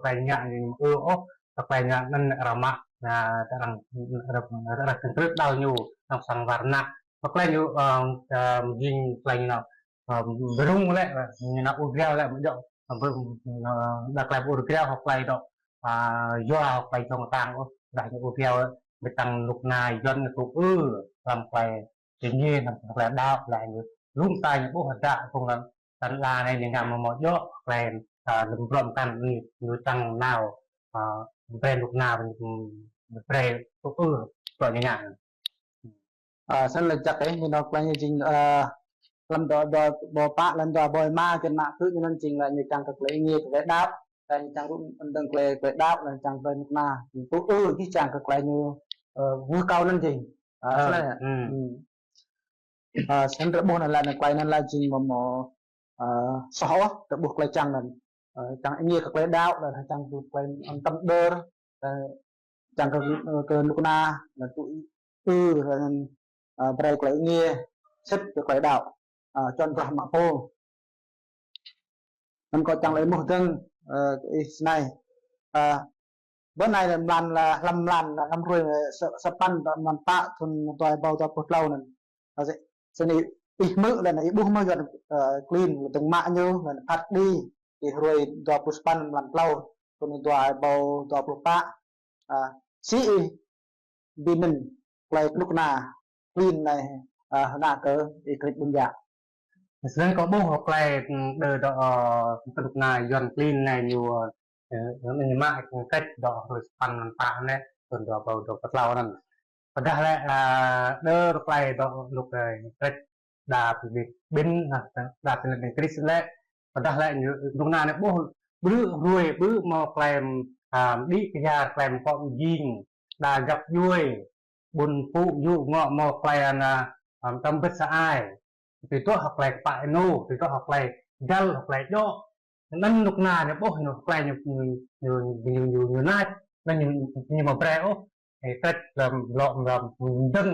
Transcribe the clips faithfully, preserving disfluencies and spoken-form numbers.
tơlơi ngă ñu ư ôh, tơlơi ngă anŭn arăng mă, na, arăng, arăng, arăng kơkrư̆ đaŏ ñu, arăng sang wơr nă. Tơlơi ñu, ơ, ơ, jing tơlơi ñu nao, ơ, bơrung lĕ, ñu nao ur gao lĕ, mơ̆ djơ̆, ơ, bơ-, ơ, đa tơlơi ur gao, hŏk tơlơi dŏ, ơ, yua hŏk tơlơi jong tang ôh, đa ñu ur gao, ƀơi tăng rơnŭk rơnua Yuan ñu tŭ ư, lăm tơlơi tơña, lăm tơlơi đaŏ, lĕ ñu lŭm ta ñu ƀuh hơdră, kông lăm tơlơi anai ñu ngă mơ̆ mơ̆ djơ̆, tơlơi, ơ, lơ̆m brŏm kăn ñu, ñu tăng nao, ơ, brơi rơnŭk rơnua, brơi tŭ ư, tơlơi ñu ngă. Ơ, snăn lĕ čăk ih, ñu nao tơlơi ñu jing, ơ, lăm dua, dua, ƀâo pă, lăm dua ƀâo êma, čăn mă kơ ñu anŭn jing lĕ ñu čang kơ tơlơi êngiê kơ tơlơi đaŏ, lĕ ñu čang rŭ-, mơ̆ng tơlơi, tơlơi đaŏ, lĕ ñu čang tơlơi rơnŭk rơnua. Ñu tŭ ư, ñu čang kơ tơlơi ñu, ơ, wơ̆ kâo anŭn jing. Ơ, snăn lĕ. Ơ, snăn rơƀuh anŭn lĕ, anŭn tơlơi anŭn lĕ jing mơ̆ mơ̆, ơ, soh ôh, rơƀuh tơlơi čang anŭn. Ơ, čang êngiê kơ tơlơi đaŏ, lĕ čang kơ tơlơi anŭn tăm đơr, ơ, čang kơ, ơ, kơ rơnŭk rơnua, lĕ tŭ ư, lĕ anŭn, ơ, brơi tơlơi êngiê, sĭt kơ tơlơi đaŏ, ơ, čuăn bruă mă pô. Anŭn kâo čang lĕ mơ̆ dơ̆ng, ơ, kơ ih snei. Ơ, bơ anai lĕ mlan lĕ, hlăm mlan lĕ, hlăm hruê lĕ sa-, sapăn, mlan pă, thŭn dua ƀâo dua pluh tlâo anŭn. Ơ, snei, snei ih hmư̆ lĕ anai, ih ƀuh mơ̆ Yuan, ơ, klin, lĕ dơ̆ng mă ñu, lĕ phat đĭ, ih hruê dua pluh sapăn mlan tlâo, thŭn dua ƀâo dua pluh pă. Ơ, si ih bi mĭn tơlơi rơnŭk rơnua klin anai, ơ, hơnă kơ ih krĕč ƀun yă. Snăn kâo ƀuh tơlơi, ơ, đơ dŏ, ơ, rơnŭk rơnua Yuan klin anai ñu, ơ, ñu mă krĕč dŏ hruê sapăn mlan pă anai, thŭn dua ƀâo dua pluh tlâo anŭn. Pơdah lĕ, ơ, đơ tơlơi dŏ rơnŭk, ơ, krĕč đa pơmĭn, ƀĭn, na, đa pơmĭn Krist lĕ, pơdah lĕ ñu, rơnŭk rơnua anai ƀuh, ƀrư̆ hruê, ƀrư̆ mơ̆ tơlơi, ơ, đĭ kyar, tơlơi mơkŏ mơjing, đa găp djuai, ƀun pŭ yŭ ngŏ mơ̆ tơlơi anŭn, ơ, tăm bĭt sa ai. Tui tŏ hŏk tơlơi kpă ênô, tui tŏ hŏk tơlơi găl, hŏk tơlơi djŏ. Anŭn rơnŭk rơnua ñu ƀuh ñu tơlơi ñu, ñu, ñu, ñu, ñu, ñu nač, anŭn ñu, ñu mă brơi ôh. Ơ, krĕč lăm lŏ lăm dơ̆ng,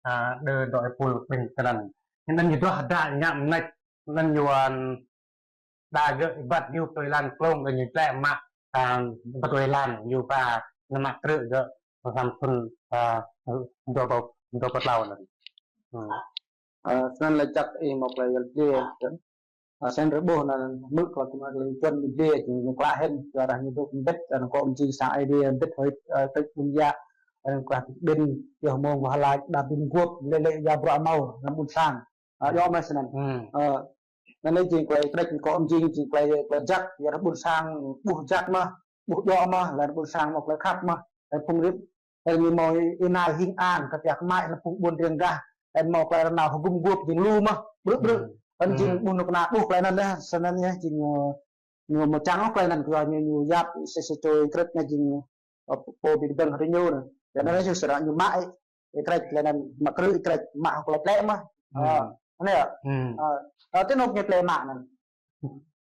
ơ, đơ dŏ ih pul ƀĭn kơ anŭn. Anŭn ñu duah hơdră ngă mơneč, anŭn ñu, ơ, đa gơ̆ ih ƀuh ñu pơtui lăn klông, đa ñu tlĕ mă, ơ, pơtui lăn, ñu ba, ñu mă krư̆ gơ̆, hlăm thŭn, ơ, dua ƀâo, dua ƀâo tlâo anŭn. Ơ, snăn lĕ čăk ih mơ̆ tơlơi yăl dliê, ơ, snăn rơƀuh anŭn hmư̆ kơ tơlơi čuăn yăl dliê, jing ñu klă hĭn, yua dah ñu dŏ mbĭt, anŭn kơ mơjing sang Aê Diê, mbĭt hruê, ơ, krĕč ƀun yă, anŭn klah ƀĭn, yơh mơ̆ng wah lač, đa ƀĭn guôp, lĕ lĕ yua bruă mâo, anŭn ƀun sang. Ơ, yua mơ̆ snăn. Ơ, anŭn lĕ jing tơlơi krĕč kơ mơjing, jing tơlơi, tơlơi jăk, yua dah ƀun sang, ƀuh jăk mơ̆, ƀuh djŏ mơ̆, lĕ ƀun sang mơ̆ tơlơi khăp mơ̆, lĕ phung rĭm Ơ, ñu mâo ih nao hing ang, kơ tiak mă, lĕ phung ƀuôn riêng gah. Ơ, mâo tơlơi rơnau hơgŭm guôp jing lu mơ̆, brư̆ brư̆. Ơ, jing ƀuh rơnŭk rơnua ƀuh tơlơi anŭn lĕ, snăn yơh, jing ñu, ñu mơ̆ čang ôh tơlơi anŭn, kơ ñu, ñu yap, sĭt sĭt čuai krĕč anai jing ñu, ơ, pô ƀĭn dơ̆ng hrơi ñu anŭn. Yua anŭn yơh sĭt sĭt ñu mă, ih krĕč tơlơi anŭn, mă krư̆ ih krĕč, mă hŏk tơlơi tlĕ mơ̆. Ơ, anai yơh. Ơ, tơ anŭn ñu tlĕ mă anŭn.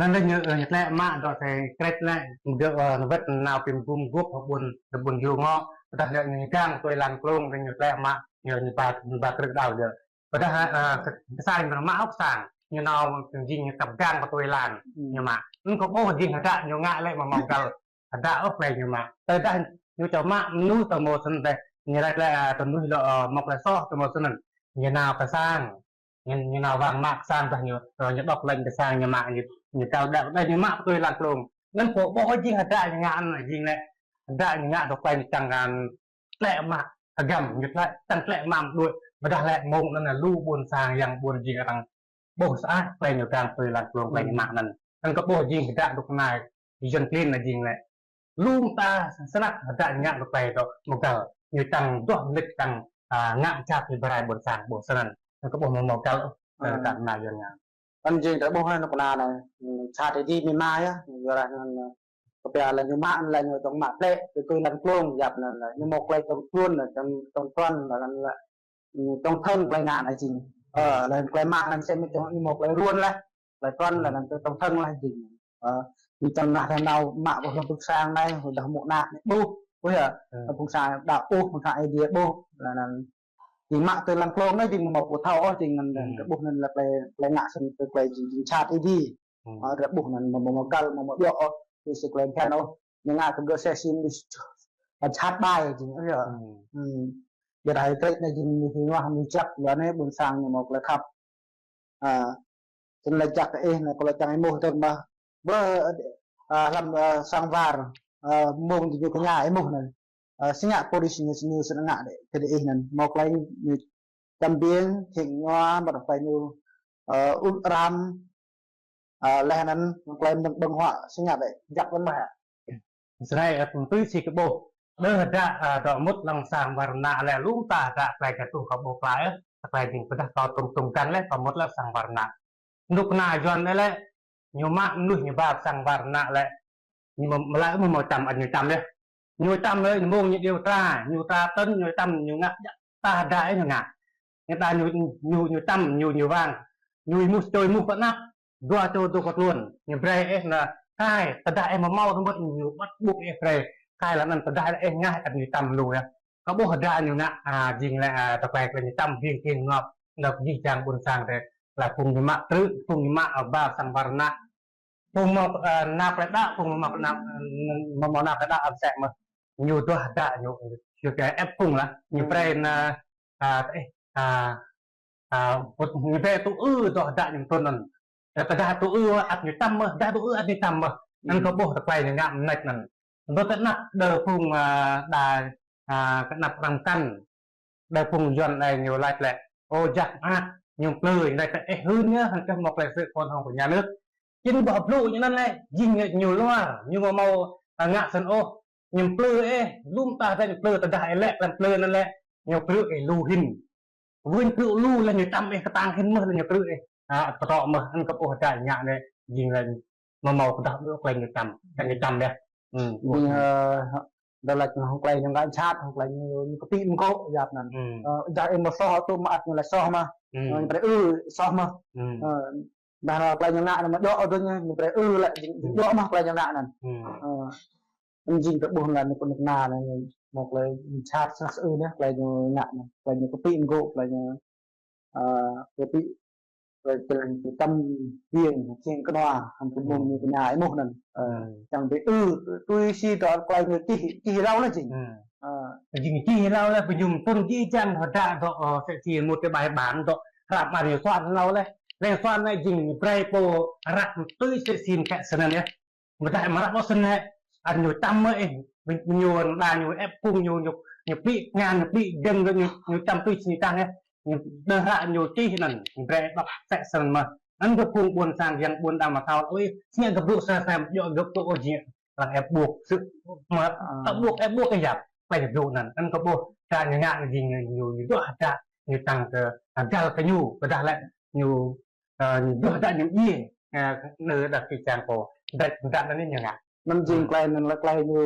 Anŭn lĕ ñu, ơ, ñu tlĕ mă dŏ tơlơi krĕč lĕ, gơ̆, ơ, wơ̆t nao pĭm gum guôp hăng ƀuôn, ƀuôn yŭ ngŏ, pơdah lĕ ñu gang tui lăn klông, lĕ ñu tlĕ mă, ñu, ñu ba, ñu ba krư̆ đaŏ yơh. Pơdah, ơ, kơ, kơ sang ñu mă ôh kơ sang, ñu nao jing ñu kăp gang kơ tui lăn, ñu mă. Anŭn kơ ƀuh jing hơdră ñu ngă lĕ mơ̆ mâo găl, hơdră ôh tơlơi ñu mă. Tơdah ñu čô mă mơnuih tơ mâo snăn dêh, ñu laĭ lĕ, ơ, tơ mâo lŏ, ơ, mâo tơlơi soh tơ mâo snăn, ñu nao kơ sang. Ñu, ñu nao wang mă kơ sang dah ñu, ơ, ñu đŏk lĕ kơ sang ñu mă ñu, ñu kăl đăk dah ñu mă pơtui lăn klông. Anŭn kơ ƀuh jing hơdră ñu ngă anŭn jing lĕ. Hơdră ñu ngă dŏ tơlơi ñu čang kơ tlĕ mă hơgăm, ñu tlĕ, čang tlĕ mă mơ̆ đuaĭ. Pơdah lĕ mơ̆ng anŭn lu ƀuôn sang yang ƀuôn jing arăng ƀuh sơăi tơlơi ñu gang pơtui lăn klông tơlơi ñu mă anŭn. Anŭn kơ ƀuh jing hơdră rơnŭk rơnua Yuan klin anŭn jing lĕ. Lŏm ta snăk hơdră ngă rơkơi dŏ mơgăl. Ñu čang duah mơneč čang, ơ, ngă čap ƀơi rai ƀôn sang ƀuh snăn. Anŭn kơ ƀuh mơ̆ mơgăl, ơ, ơ, ta nao Yuan ngă. Anŭn jing ta ƀuh anŭn kơ anai, ơ, čat ih dĭ mĭ ma yơh, yua dah anŭn, ơ, kơpia lĕ ñu mă anŭn lĕ ñu tŏng mă tlĕ, tui tui lăn klông, yap anŭn lĕ ñu mâo tơlơi tŏng tluôn lĕ, tŏng, tŏng tluôn lĕ anŭn lĕ, tŏng thơ̆ng tơlơi ngă anai jing. Ơ, lĕ tơlơi mă anŭn sĭt mơ̆ tŏng ñu mâo tơlơi ruôn lĕ. Tơlơi tluôn lĕ anŭn tŏng thơ̆ng lĕ jing. Ơ, ñu čang nah dah nao mă ƀơi hlăm phung sang anai, dah mơ̆ ană anai ƀuh, ƀuh yơh. Ơ. Phung sang đaŏ ƀuh, phung sang Aê Diê ƀuh, lĕ anŭn. Jing mă tui lăn klông anai jing mâo pô thâo ôh, jing anŭn, ơ, ƀuh anŭn lĕ tơlơi, tơlơi ngă snăn tui tơlơi jing, jing čat ih dĭ. Ơ, dah ƀuh anŭn mâo, mâo, mâo găl, mâo, mâo djŏ ôh, jing sĭt tơlơi phiăn ôh. ñu ngă kơ gơ̆ sĕ si mơnuih čhat ƀai jing, yơh. Hmm. Hmm. Ƀiădah hơdră anai jing mơnuih hơngah mơnuih jak, yua anai ƀôn sang ñu hmâo tơlơi khăp. Ơ, čun laĭ jak kơ ih anai, kâo laĭ čang ih mơ̆ tơl mă. Bơ, ơ, hlăm, ơ, sang war, ơ, mơ̆ng ñu kơ ñu ih mơ̆ anai. Ơ, si ngă pôlis ñu, ñu sĭt ngă đĕ, kơ ih anai. Hmâo tơlơi ñu čăm biêng, khĭng ñu, ƀiădah tơlơi ñu, ơ, ŭt ram, ơ, laih anŭn, tơlơi mơ̆ng ƀơ̆ng huă, si ngă đĕ, jak ƀơ̆ng huă. Srei, ơ, tui si kơ ƀuh. Đơ hơdră, ơ, dŏ mŭt lăng sang war ană lĕ lŏm ta hơdră tơlơi kơ tuh kơ ƀuh tơlơi, ơ, tơlơi jing pơdah kâo tŭm tŭm găn lĕ kơ mŭt lăng sang war ană. Nŭk na Yuan lĕ, ñu mă mơnuih ñu ba sang war ană lĕ. Ñu mă, mă lĕ mơ̆ hmâo čăm, ăt ñu čăm lĕ. Ñu čăm lĕ, ñu mơ̆ng ñu điều tra, ñu tra tơ̆n, ñu čăm, ñu ngă jak ta hơdră ih ñu ngă. Ñu ta ñu, ñu, ñu čăm, ñu, ñu wang. Ñu ih mŭt čô ih mŭt pơ anăp. Dua čô dua kơ tluôn. Ñu brơi ih anai, kai, tơdah ih mơ̆ hmâo tơmŭt ñu bắt buộc ih brơi. Kai laih anŭn tơdah ih ngă ăt ñu čăm lu yơh. Kơ ƀuh hơdră ñu ngă, ơ, jing lĕ, ơ, tơlơi kơ ñu čăm biêng kiăng ngŏp. Đŏk jih jang ƀôn sang đĕ. Lĕ phung ñu mă krư̆, phung ñu mă, ơ, ba sang war ană. Phung mơ̆, ơ, nao tơlơi đaŏ, phung mơ̆ nao, ơ, mơ̆ nao tơlơi đaŏ ăt sĕ mơ̆. Ñu duah hơdră ñu, ñu kơ ĕp phung laih. Ñu brơi anai, ơ, ơ, ơ, ñu brơi tŭ ư duah hơdră ñu tŭ anŭn. Ơ, tơdah tŭ ư ăt ñu čăm mơ̆, tơdah tŭ ư ăt ñu čăm mơ̆. Anŭn kơ ƀuh tơlơi ñu ngă mơneč anŭn. Ƀơ kơ anăp đơ phung, ơ, đa, ơ, kơ anăp răng kăn. Đa phung Yuan anai ñu laĭ lĕ, ô, jak mơak, ñu plư, ñu laĭ lĕ, ơ, hưn yơh, hăng kơ hmâo tơlơi sư̆ kơ hŏng kơ nhà nước. Čin ƀuh blŭ ñu anŭn lĕ, jing ñu luar, ñu hmâo, ơ, ngă sĭt ôh, ñu plư, ơ, lŏm ta tơlơi ñu plư, tơdah ih lĕ, tơlơi plư anŭn lĕ, ñu krư̆ ih lu hĭn. Wơ̆n krư̆ lu lĕ ñu čăm ih, kơtang hĭn mơ̆ lĕ ñu krư̆ ih. Ơ, kơtŏ mơ̆, anŭn kơ ƀuh hơdră ñu ngă anai, jing lĕ, hmâo mơ̆ pơdah ƀu tơlơi ñu čăm, tơlơi ñu čăm yơh. Hmm. Jing, ơ, Đa lač hăng tơlơi ñu ngă čhat, hăng tơlơi ñu, ñu kơpĭ mơkŏ yap anŭn. Hmm. Ơ, dah ih mơ̆ soh tŭ mă ăt ñu lač soh mơ̆. Hmm. Ơ, ñu brơi ư soh mơ̆. Hmm. Ơ, dah lač tơlơi ñu ngă anŭn mơ̆ djơ̆ ôh ñu, ñu brơi ư lač jing, jing djơ̆ mơ̆ tơlơi ñu ngă anŭn. Hmm. Ơ, anŭn jing kơ ƀuh anŭn ñu kơ nŭk na anŭn, hmâo tơlơi čhat sah ư anai, tơlơi ñu ngă anŭn, tơlơi ñu kơpĭ mơkŏ, tơlơi ñu, ơ, kơpĭ Rồi tơlơi ñu čăm biêng, kiăng kơnua, hăng tơlơi ñu kơnua ih mơ̆ anŭn. Ơ, čang biêng ư, tui si dŏ tơlơi ñu čih, čih hlâo laih jing. Ơ. Jing čih hlâo laih, pơñum tŭn jih jang hơdră dŏ, ơ, sĕ si mŭt tơ bai ban dŏ, hră mơar ñu suan hlâo laih. Lĕ suan laih jing brơi pô răk tui sĕ si kĕ sơnăn yơh. Mơ̆ tơdah mơ̆ răk ƀu sĭt lĕ, ăt ñu čăm mơ̆ ih, ñu đa ñu ĕp phung ñu, ñu, ñu pĭ tơngan, ñu pĭ dơ̆ng, ñu, ñu čăm tui si čang ih, ñu đơ hră ñu čih anŭn, ñu brơi đŏk sĕ sơnăn mơ̆. Anŭn kơ phung ƀôn sang yang ƀôn đam mơ̆ thâo, ôi, si ngă gơ̆ blŭ sa sa, djơ̆ gơ̆ blŭ ôh jing, lăng ĕp ƀuh, sư̆, mơ̆, ta ƀuh, ĕp ƀuh kơ yap, tơlơi ñu blŭ anŭn, anŭn kơ ƀuh, hră ñu ngă ñu jing ñu, ñu, ñu duah hră, ñu čang kơ, ă, găl kơ ñu, tơdah lĕ ñu, ơ, ñu duah hră ñu djai, ơ, nơ đa kơ čang kơ, đa, đa anŭn ñu ngă. Anŭn jing tơlơi anŭn lĕ tơlơi ñu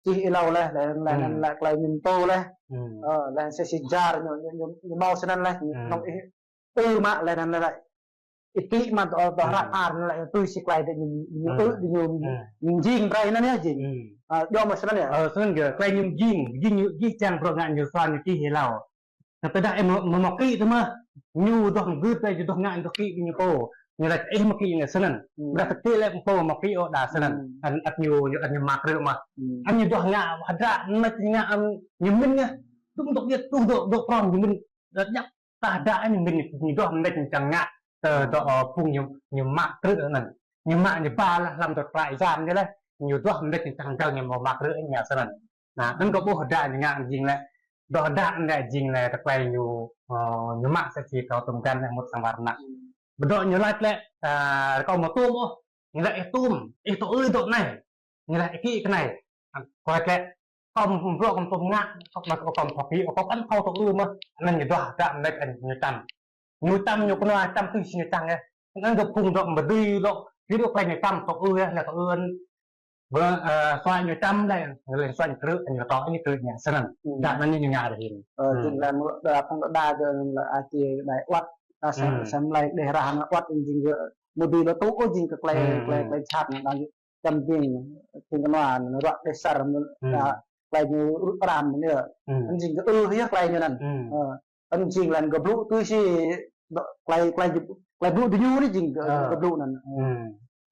čih hlâo laih, laih, laih, anŭn lĕ tơlơi ñu pơtô laih. Ơ, laih sĕ si jar ñu, ñu, ñu, ñu hmâo sơnăn laih, ñu nŏng ih ư mă laih anŭn laih. Ih pĭ mă dŏ, dŏ hră mơar anŭn laih, tui si tơlơi đe ñu, ñu ư đe ñu, ñu jing brơi anŭn yơh jing. Ơ, djơ̆ mơ̆ sơnăn yơh. Ơ, sơnăn yơh, tơlơi ñu jing, jing ñu, jih jang bruă ngă ñu suan ñu čih hlâo. Tơdah ih mơ̆, mơ̆, mơ̆ kĭ tơmơ̆, ñu duah mơ̆ gưt tơlơi, ñu duah ngă, ñu duah kĭ ñu pô. Ñu laĭ ih mơ̆ kĭ ñu sơnăn. Ƀiădah tơkĭ lĕ pô mơ̆ kĭ ôh đa sơnăn. Anŭn ăt ñu, ñu ăt ñu mă krư̆ mơ̆. Anŭn ñu duah ngă hơdră, anŭn ñu ngă, ưm, ñu mĭn yơh. Dŭm dŏ ƀiă tuh dŏ, dŏ prŏng ñu mĭn. Đa djăp tah hơdră ñu mĭn ñu duah mơ̆ ñu čang ngă. Tơ dŏ, ơ, phung ñu, ñu mă krư̆ anŭn. Ñu mă ñu ba laih hlăm dŏ trại giam ñu laih. Ñu duah mơ̆ ñu čang găl ñu mă krư̆ ñu sơnăn. Anŭn kơ ƀuh hơdră ñu ngă jing lĕ. Dŏ hơdră anŭn lĕ jing lĕ tơlơi ñu, ơ, ñu mă sĕ si thâo tŭm găn lĕ mŭt sang war ană. Ƀu dŏ ñu laĭ lĕ, ơ, kâo mơ̆ tŭm ôh. Ñu laĭ ih tŭm, ih tŭ ư dŏ anai. Ñu laĭ ih kĭ kơ anai. Kâo laĭ lĕ, kâo mơ̆ bruă kâo tŭm ngă, kâo mơ̆ kâo mơ̆ kâo kĭ, kâo kăn thâo tŭ ư mơ̆. Anŭn ñu duah hơdră mơ̆ ñu čăm. Ñu čăm ñu kơnua čăm tui si ñu čang yơh. Anŭn kơ phung dŏ mơ̆ dưi dŏ, ƀu dŏ tơlơi ñu čăm tŭ ư yơh, lĕ tŭ ư anŭn. Ƀơ, ơ, suaĭ ñu čăm lĕ, lĕ suaĭ ñu krư̆, ñu tŏ ñu krư̆ ñu sơnăn. Đa anŭn ñu ngă rơhin. Ơ, jing lĕ mơ̆ đa phung đa đa jing lĕ a či đai wăt, đa sem, sem lĕ đe rah anŭn wăt jing kơ mơ̆ dưi dŏ tŭ ôh jing kơ tơlơi, tơlơi, tơlơi čhat anŭn đa čăm biêng, jing kơnua anŭn ruă đe sar anŭn, đa tơlơi ñu rŭ ram anŭn yơh. Anŭn jing kơ ư yơh tơlơi ñu anŭn. Ơ, anŭn jing lĕ gơ̆ blŭ tui si dŏ tơlơi, tơlơi, tơlơi blŭ dơñu anai jing gơ̆, gơ̆ blŭ anŭn.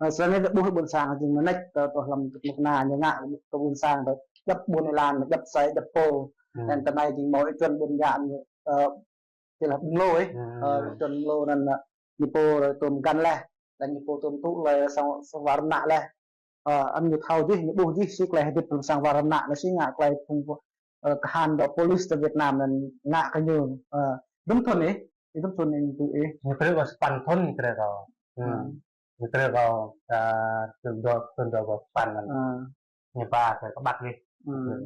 Ơ, sơ anai tơ ƀuh ƀôn sang jing mơneč tơ, tơ hlăm kơnuk kơna ñu ngă kơ ƀôn sang tơ, djăp ƀôn êlan, djăp asơi, djăp pô. Hmm. Anŭn tơ anai jing hmâo ih čuăn ƀôn djă ñu, ơ, tơlơi mlô ih. Hmm. Ơ, ih čuăn mlô anŭn, ơ, ñu pô tơm găn laih, laih ñu pô tơm tŭ laih sang, sang war mơnă laih. Ơ, anŭn ñu thâo jih, ñu ƀuh jih, si tơlơi hơdip tơm sang war mơnă laih, si ngă tơlơi phung, ơ, kơhan dŏ polis tơ Việt Nam anŭn ngă kơ ñu. Ơ, dŭm thŭn ih, ih dŭm thŭn ih tŭ ih. Ñu krư̆ kơ sapăn thŭn ñu krư̆ kơ. Hmm. Hmm. Ñu krư̆ kơ, ơ, thŭn dua, thŭn dua rơbâo sapăn anŭn. Hmm. Ñu ba kơ kơƀăt ih. Hmm.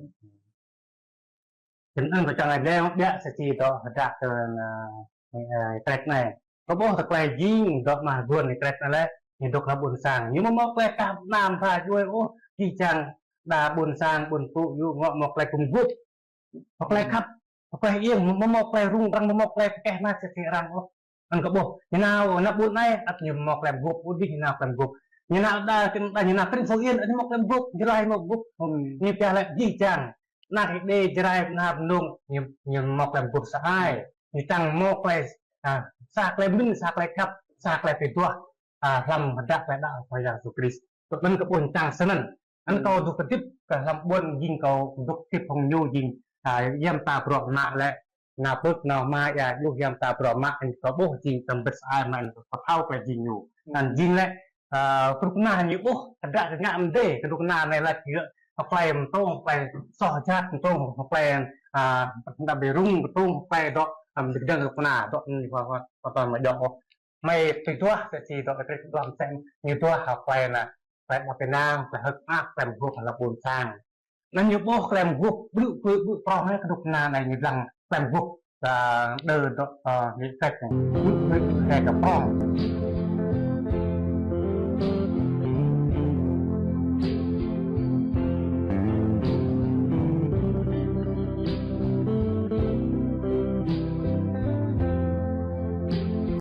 Tơl anŭn kâo čang laĭ lĕ ƀiă sa čô dŏ hơdră kơ, ơ, ơ, Krĕt anai. Kâo ƀuh tơlơi jing dŏ mă guôn Krĕt anai lĕ, ñu dŏ hlăm ƀôn sang. Ñu mơ̆ mơ̆ tơlơi kăp nam pha juai ôh, jih jang đa ƀôn sang, ƀôn tŭ, yua ngŏ mơ̆ tơlơi gum gŭp. Mơ̆ tơlơi khăp, mơ̆ tơlơi iêng, mơ̆ mơ̆ tơlơi rŭng răng, mơ̆ mơ̆ tơlơi pơkeh mă sĭt sĭt arăng ôh. Anŭn kâo ƀuh, ñu nao ană ƀôn anai, ăt ñu mơ̆ tơlơi gum gŭp, ƀu dih ñu nao tơlơi gum gŭp. Ñu nao đa, đa ñu nao krĭng Phú Yên, ăt ñu mơ̆ tơlơi gum gŭp, Jrai mơ̆ gum gŭp. Hmm. Ñu pioh laĭ jih jang. Ană Êđê, Jrai, ană Mnông, ñu, ñu mơ̆ tơlơi gum gŭp sơai. Ñu čang mơ̆ tơlơi, ă, sa tơlơi mĭn, sa tơlơi khăp, sa tơlơi tơduah, ă, hlăm hơdră tơlơi đaŏ Khua Yang Yêsu Krist. Tui anŭn kâo ƀuh čang snăn. Anŭn kâo dŏ hơdip kơ hlăm ƀôn jing kâo dŏ hơdip hŏng ñu jing, ă, yăm ta bruă mă lĕ. Nao pơ̆k nao hmua ia djơ̆ yăm ta bruă mă, anŭn kâo ƀuh jing tơm bĭt sơai mơ̆n kâo thâo tơlơi jing ñu. Anŭn jing lĕ, ơ, kơnuk kơna ñu ƀuh, hơdră kơ ngă mơdê, kơnuk kơna anai laĭ kơ, tơlơi mơtông, tơlơi soh jhat, mơtông, tơlơi, ă, đa bê rŭng, mơtông, tơlơi dŏ, ơ, mơdê kơdơ̆ng kơnuk kơna, dŏ, ơ, ñu pơtô mă djŏ ôh. Mơi tơduah, sa čô dŏ, tơduah mơsĕ, ñu duah hă tơlơi anai, tơlơi ƀă pơnang, tơlơi hơ̆k mơak, tơlơi gum gŭp hlăm ƀôn sang. Anŭn ñu ƀuh tơlơi gum gŭp, ƀrư̆, ƀrư̆, ƀrư̆ prŏng anai, kơnuk kơna anai ñu lăng tơlơi gum gŭp, ă, đơ dŏ, ơ, ñu kĕč anai. Ƀrư̆, ƀrư̆, ƀrư̆ kĕč kơ prŏng.